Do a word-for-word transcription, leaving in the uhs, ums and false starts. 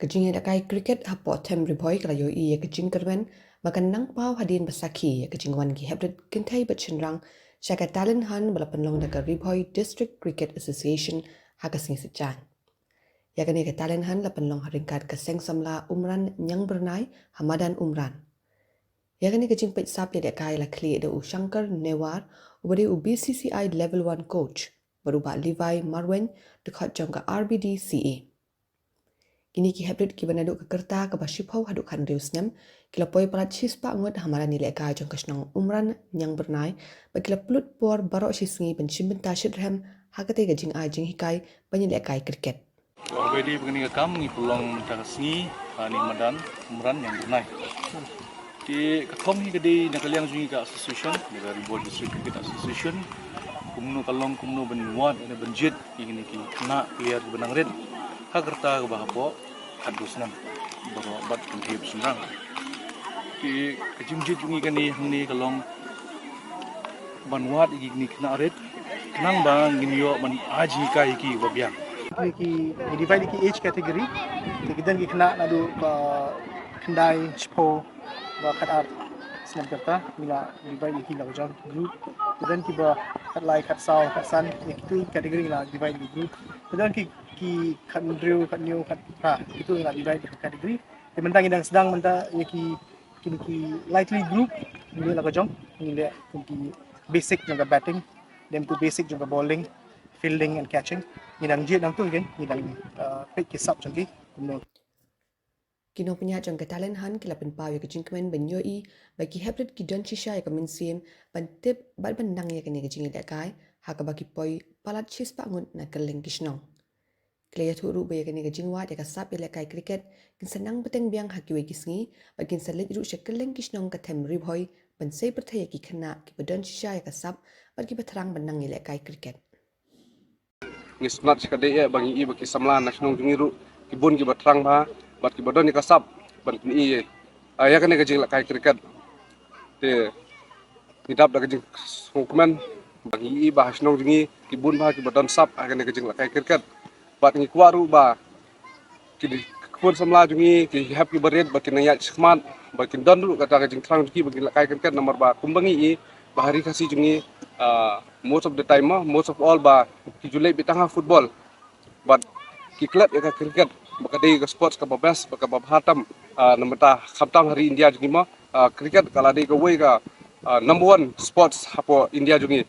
Ka jingïalehkai cricket hapoh Them Ri Bhoi ka la ïohi ïa ka jingkyrmen ba kan nang paw hadien ba sakhi ïa ka jingwan ki heprit kynthei bad shynrang sha ka talent hunt ba la pynlong da ka Ri Bhoi District Cricket Association ha ka sngi Saitjaiñ. Ïa kane ka talent hunt la pynlong ha ryngkat ka Seng Samla Umran Ñiangbyrnai ha madan Umran. Ïa kane ka jingpeit sap ïalehkai la khlieh da u Shankar Newar, uba dei u B C C I Level One Coach, bad u Bah Levi Marwein, dkhot jong ka R B D C A. Kine ki heprit kiba naduh ka rta kaba shiphew haduh khathynriew snem ki la poi palat shispah ngut ha madan ïalehkai jong ka shnong Umran Ñiangbyrnai, bad ki la pynlut por baroh shi sngi ban shim bynta shitrhem ha katei ka jingai jinghikai ban ïalehkai cricket. Kaba ïadei bad kane ka kam ngi pynlong mynta ka sngi ha kane ka madan Umran Ñiangbyrnai. Te ka thong hi ka dei na ka liang jong ngi ka association, na ka Ri Bhoi District Cricket Association, kumno ka long kumno ban wad ne ban jied ïa kine ki khynnah player kiba nang rit ha ka rta kaba hapoh khathynriew snem baroh bad kynthei bad shynrang. Te ka jingjied jong ngi kane hangne ka long ban wad ïa kine ki khynnah rit khnang ba ngin ïoh ban ai jinghikai ïa ki ba biang. Kine ki, ngi divide ïa ki age category. Te ki don ki khynnah naduh ba khyndai, shiphew, ba khatar snem ka rta, ngi la divide ïa ki la ka jong group. Te don kiba khatlai, khatsaw, khatsan, ïa kitu category ngi la divide ïa ki group. Te don ki, ki khathynriew, khathynñiew, khatphra, kitu ngi la divide ïa ki category. Te mynta ngi dang sdang mynta ïa ki, kine ki lai tylli group, ngi la ka jong, ngi leh kum ki basic jong ka batting, dem tu basic jong ka bowling, fielding and catching. Ngi dang jied nangtu ngi, ngi dang, uh, peit ki sap jong ki kumno. Ki nongpynïaid jong ka talent hunt ki la pynpaw ïa ka jingkmen ban ïohi ba ki heprit ki don shisha ïa ka mynsiem ban tip bad ban nang ïa kane ka jingïalehkai, ha kaba ki poi palat shispah ngut na kylleng ki shnong. Ki la ïathuh ruh ba ïa kane ka jingwad ïa ka sap ïalehkai cricket kin sa nang bteng biang ha kiwei ki sngi, bad kin sa leit ruh sha kylleng ki shnong ka Them Ri Bhoi ban sei pyrthei ïa ki khynnah kiba don shisha ïa ka sap bad kiba thrang ban nang ïalehkai cricket. Ngi sngewtynnat shikatdei eh ba ngi i ba ki samla na shnong jong ngi ruh ki bun kiba thrang bha bad kiba don ïa ka sap ban pyni ïa kane ka jingïalehkai cricket. Te ngi dap da ka jingsngewkmen ba ngi i ba ha shnong jong ngi ki bun bha kiba don sap ha kane ka jingïalehkai cricket. Bad ngi kwah ruh ba ki khun samla jong ngi ki hep kiba rit ba kin nang ïaid shakhmat, ba kin don ruh kata ka jingthrang jong ki ba kin lehkai cricket, namar ba kumba ngi i ba ha Ri Khasi jong ngi, ah, most of the time, ah, most of all ba ki ju leh beit tang ha football. Bad ki klet ïa ka cricket ba ka dei ka sports kaba best, ba kaba bha tam, ah, namar ta khamtam ha ri India jong ngi mo, ah, cricket ka la dei kawei ka, ah, number one sports hapoh India jong ngi.